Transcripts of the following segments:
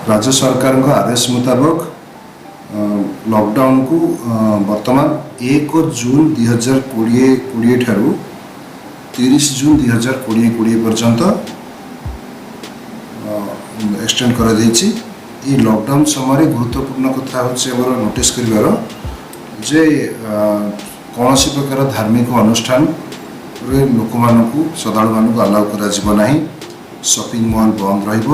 ରାଜ୍ୟ ସରକାରଙ୍କ ଆଦେଶ ମୁତାବକ ଲକଡାଉନକୁ ବର୍ତ୍ତମାନ 1 ଜୁନ 2020 20 ଠାରୁ 30 ଜୁନ 2020 20 ପର୍ଯ୍ୟନ୍ତ ଏକ୍ସଟେଣ୍ଡ କରାଯାଇଛି। ଏହି ଲକଡାଉନ ସମୟରେ ଗୁରୁତ୍ୱପୂର୍ଣ୍ଣ କଥା ହେଉଛି ଆମର ନୋଟିସ୍ କରିବାର ଯେ କୌଣସି ପ୍ରକାର ଧାର୍ମିକ ଅନୁଷ୍ଠାନରେ ଲୋକମାନଙ୍କୁ, ଶ୍ରଦ୍ଧାଳୁମାନଙ୍କୁ ଆଲାଉ କରାଯିବ ନାହିଁ। ସପିଂ ମଲ୍ ବନ୍ଦ ରହିବ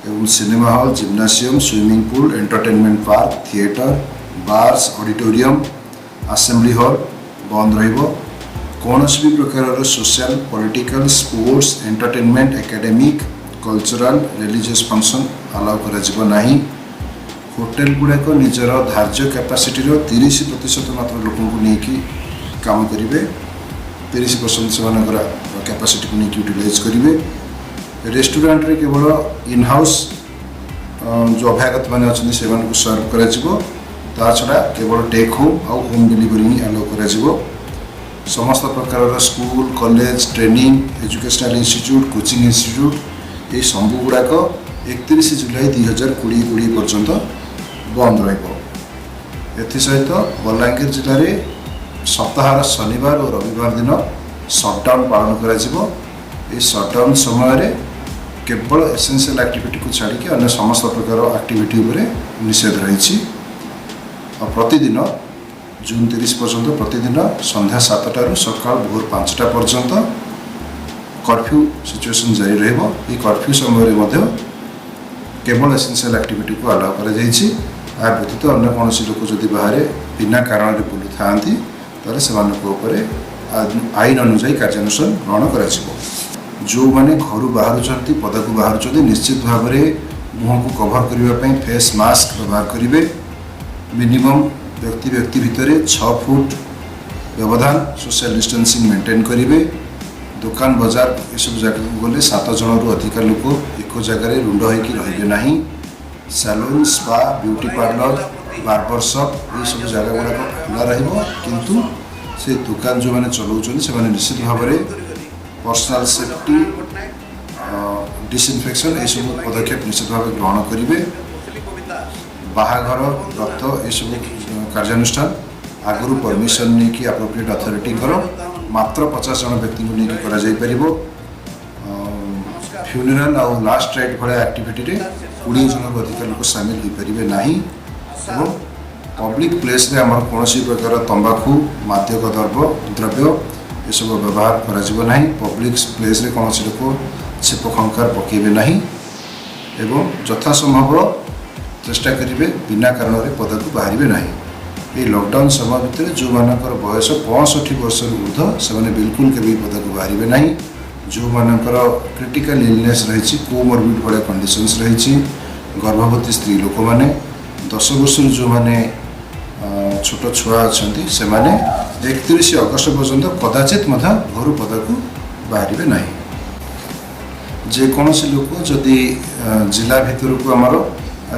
ଏବଂ cinema hall, gymnasium, swimming pool, entertainment park, theatre, bars, auditorium, assembly hall ବନ୍ଦ ରହିବ। କୌଣସି ବି ପ୍ରକାରର social, political, sports, entertainment, academic, cultural, religious function allow କରାଯିବ ନାହିଁ। ହୋଟେଲ ଗୁଡ଼ାକ ନିଜର ଧାର୍ଯ୍ୟ କ୍ୟାପାସିଟିର 30% ମାତ୍ର ଲୋକଙ୍କୁ ନେଇକି କାମ କରିବେ। 30% ସେମାନଙ୍କର କ୍ୟାପାସିଟିକୁ ନେଇକି ୟୁଟିଲାଇଜ୍ କରିବେ। ରେଷ୍ଟୁରାଣ୍ଟରେ କେବଳ ଇନ୍ ହାଉସ୍ ଯେଉଁ ଅଭ୍ୟାଗତ ମାନେ ଅଛନ୍ତି, ସେମାନଙ୍କୁ ସର୍ଭ କରାଯିବ। ତା ଛଡ଼ା କେବଳ ଟେକ୍ ହୋମ୍ ଆଉ ହୋମ୍ ଡେଲିଭରି ହିଁ ଆଲାଉ କରାଯିବ। ସମସ୍ତ ପ୍ରକାରର school, college, training, educational institute, coaching institute, ଏହି ସବୁ ଗୁଡ଼ାକ 31 ଜୁଲାଇ 2020 20 ପର୍ଯ୍ୟନ୍ତ ବନ୍ଦ ରହିବ। ଏଥିସହିତ ବଲାଙ୍ଗୀର ଜିଲ୍ଲାରେ ସପ୍ତାହର ଶନିବାର ଓ ରବିବାର ଦିନ ସଟ୍ଡାଉନ୍ ପାଳନ କରାଯିବ। ଏହି ସଟ୍ଡାଉନ୍ ସମୟରେ କେବଳ ଏସେନ୍ସିଆଲ ଆକ୍ଟିଭିଟିକୁ ଛାଡ଼ିକି ଅନ୍ୟ ସମସ୍ତ ପ୍ରକାର ଆକ୍ଟିଭିଟି ଉପରେ ନିଷେଧ ରହିଛି। ଆଉ ପ୍ରତିଦିନ ଜୁନ 30 ପର୍ଯ୍ୟନ୍ତ ପ୍ରତିଦିନ ସନ୍ଧ୍ୟା 7ଟାରୁ ସକାଳ ଭୋର 5ଟା ପର୍ଯ୍ୟନ୍ତ କର୍ଫ୍ୟୁ ସିଚୁଏସନ୍ ଜାରି ରହିବ। ଏହି କର୍ଫ୍ୟୁ ସମୟରେ ମଧ୍ୟ କେବଳ ଏସେନ୍ସିଆଲ ଆକ୍ଟିଭିଟିକୁ ଆଲାଉ କରାଯାଇଛି। ଏହା ବ୍ୟତୀତ ଅନ୍ୟ କୌଣସି ଲୋକ ଯଦି ବାହାରେ ବିନା କାରଣରେ ବୁଲୁଥାନ୍ତି, ତାହେଲେ ସେମାନଙ୍କ ଉପରେ ଆଇନ ଅନୁଯାୟୀ କାର୍ଯ୍ୟାନୁଷ୍ଠାନ ଗ୍ରହଣ କରାଯିବ। ଯେଉଁମାନେ ଘରୁ ବାହାରୁଛନ୍ତି, ପଦାକୁ ବାହାରୁଛନ୍ତି, ନିଶ୍ଚିତ ଭାବରେ ମୁହଁକୁ କଭର କରିବା ପାଇଁ ଫେସ୍ ମାସ୍କ ବ୍ୟବହାର କରିବେ। ମିନିମମ୍ ବ୍ୟକ୍ତି ବ୍ୟକ୍ତି ଭିତରେ 6 ଫୁଟ ବ୍ୟବଧାନ, ସୋସିଆଲ ଡିଷ୍ଟାନ୍ସିଂ ମେଣ୍ଟେନ୍ କରିବେ। ଦୋକାନ ବଜାର ଏସବୁ ଜାଗାକୁ ଗଲେ ସାତ ଜଣରୁ ଅଧିକା ଲୋକ ଏକ ଜାଗାରେ ରୁଣ୍ଡ ହୋଇକି ରହିବେ ନାହିଁ। Salon, spa, beauty parlour, barber shop, ଏଇସବୁ ଜାଗା ଗୁଡ଼ାକ ଖୋଲା ରହିବ। କିନ୍ତୁ ସେ ଦୋକାନ ଯେଉଁମାନେ ଚଲାଉଛନ୍ତି, ସେମାନେ ନିଶ୍ଚିତ ଭାବରେ ପର୍ସନାଲ ସେଫ୍ଟି, ଡିସଇନଫେକ୍ସନ୍, ଏସବୁ ପଦକ୍ଷେପ ନିଶ୍ଚିତ ଭାବେ ଗ୍ରହଣ କରିବେ। ବାହାଘର, ବ୍ରତ, ଏସବୁ କାର୍ଯ୍ୟାନୁଷ୍ଠାନ ଆଗରୁ ପରମିସନ୍ ନେଇକି ଆପ୍ରୋପ୍ରିଏଟ୍ ଅଥରିଟିଙ୍କର ମାତ୍ର 50 ଜଣ ବ୍ୟକ୍ତିଙ୍କୁ ନେଇକି କରାଯାଇପାରିବ। ଫ୍ୟୁନେରାଲ୍ ଆଉ ଲାଷ୍ଟ ରାଇଟ୍ ଭଳିଆ ଆକ୍ଟିଭିଟିରେ 20 ଜଣରୁ ଅଧିକ ଲୋକ ସାମିଲ ହୋଇପାରିବେ ନାହିଁ ଏବଂ ପବ୍ଲିକ୍ ପ୍ଲେସ୍ରେ ଆମର କୌଣସି ପ୍ରକାର ତମ୍ବାଖୁ, ମାଦକ ଦ୍ରବ୍ୟ ଏସବୁ ବ୍ୟବହାର କରାଯିବ ନାହିଁ। ପବ୍ଲିକ୍ ପ୍ଲେସ୍ରେ କୌଣସି ଲୋକ ଛେପ ଖଙ୍କାର ପକାଇବେ ନାହିଁ ଏବଂ ଯଥାସମ୍ଭବ ଚେଷ୍ଟା କରିବେ ବିନା କାରଣରେ ପଦାକୁ ବାହାରିବେ ନାହିଁ। ଏହି ଲକଡାଉନ୍ ସମୟ ଭିତରେ ଯେଉଁମାନଙ୍କର ବୟସ 65 ବର୍ଷରୁ ଉର୍ଦ୍ଧ୍ୱ, ସେମାନେ ବିଲକୁଲ କେବେ ବି ପଦାକୁ ବାହାରିବେ ନାହିଁ। ଯେଉଁମାନଙ୍କର କ୍ରିଟିକାଲ ଇଲନେସ୍ ରହିଛି, କୋମର୍ବିଡ୍ ଭଳିଆ କଣ୍ଡିସନ୍ସ ରହିଛି, ଗର୍ଭବତୀ ସ୍ତ୍ରୀ ଲୋକମାନେ, 10 ବର୍ଷରୁ ଯେଉଁମାନେ ଛୋଟ ଛୁଆ ଅଛନ୍ତି, ସେମାନେ 31 ଅଗଷ୍ଟ ପର୍ଯ୍ୟନ୍ତ କଦାଚିତ ମଧ୍ୟ ଘରୁ ପଦାକୁ ବାହାରିବେ ନାହିଁ। ଯେକୌଣସି ଲୋକ ଯଦି ଜିଲ୍ଲା ଭିତରକୁ ଆମର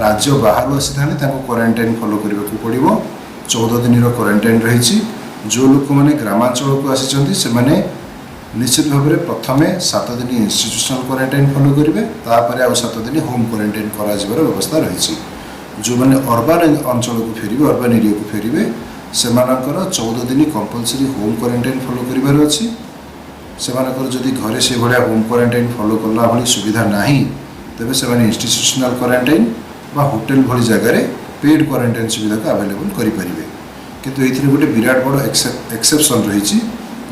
ରାଜ୍ୟ ବାହାରୁ ଆସିଥାନ୍ତି, ତାଙ୍କୁ କ୍ୱାରେଣ୍ଟାଇନ୍ ଫଲୋ କରିବାକୁ ପଡ଼ିବ। 14 ଦିନର କ୍ୱାରେଣ୍ଟାଇନ୍ ରହିଛି। ଯେଉଁ ଲୋକମାନେ ଗ୍ରାମାଞ୍ଚଳକୁ ଆସିଛନ୍ତି, ସେମାନେ ନିଶ୍ଚିତ ଭାବରେ ପ୍ରଥମେ 7 ଦିନ ଇନଷ୍ଟିଚ୍ୟୁସନାଲ କ୍ୱାରେଣ୍ଟାଇନ୍ ଫଲୋ କରିବେ। ତାପରେ ଆଉ 7 ଦିନ ହୋମ୍ କ୍ୱାରେଣ୍ଟାଇନ୍ କରାଯିବାର ବ୍ୟବସ୍ଥା ରହିଛି। ଯେଉଁମାନେ ଅର୍ବାନ୍ ଅଞ୍ଚଳକୁ ଫେରିବେ, ଅର୍ବାନ୍ ଏରିଆକୁ ଫେରିବେ, ସେମାନଙ୍କର 14 ଦିନ କମ୍ପଲସରି ହୋମ୍ କ୍ୱାରେଣ୍ଟାଇନ୍ ଫଲୋ କରିବାର ଅଛି। ସେମାନଙ୍କର ଯଦି ଘରେ ସେଭଳିଆ ହୋମ୍ କ୍ୱାରେଣ୍ଟାଇନ୍ ଫଲୋ କଲା ଭଳି ସୁବିଧା ନାହିଁ, ତେବେ ସେମାନେ ଇନଷ୍ଟିଚ୍ୟୁସନାଲ କ୍ୱାରେଣ୍ଟାଇନ୍ ବା ହୋଟେଲ ଭଳି ଜାଗାରେ ପେଡ୍ କ୍ୱାରେଣ୍ଟାଇନ୍ ସୁବିଧାକୁ ଆଭେଲେବୁଲ୍ କରିପାରିବେ। କିନ୍ତୁ ଏଇଥିରେ ଗୋଟେ ବିରାଟ ବଡ଼ ଏକ୍ସେପସନ୍ ରହିଛି,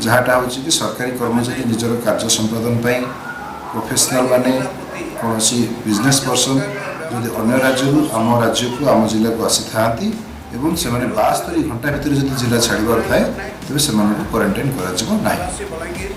ଯାହାଟା ହେଉଛି କି ସରକାରୀ କର୍ମଚାରୀ ନିଜର କାର୍ଯ୍ୟ ସମ୍ପାଦନ ପାଇଁ, ପ୍ରଫେସନାଲ ମାନେ, କୌଣସି ବିଜନେସ୍ ପର୍ସନ୍ ଯଦି ଅନ୍ୟ ରାଜ୍ୟରୁ ଆମ ରାଜ୍ୟକୁ, ଆମ ଜିଲ୍ଲାକୁ ଆସିଥାନ୍ତି ଏବଂ ସେମାନେ 72 ଘଣ୍ଟା ଭିତରେ ଯଦି ଜିଲ୍ଲା ଛାଡ଼ିବାର ଥାଏ, ତେବେ ସେମାନଙ୍କୁ କ୍ୱାରେଣ୍ଟାଇନ୍ କରାଯିବ ନାହିଁ। ବଲାଙ୍ଗୀର।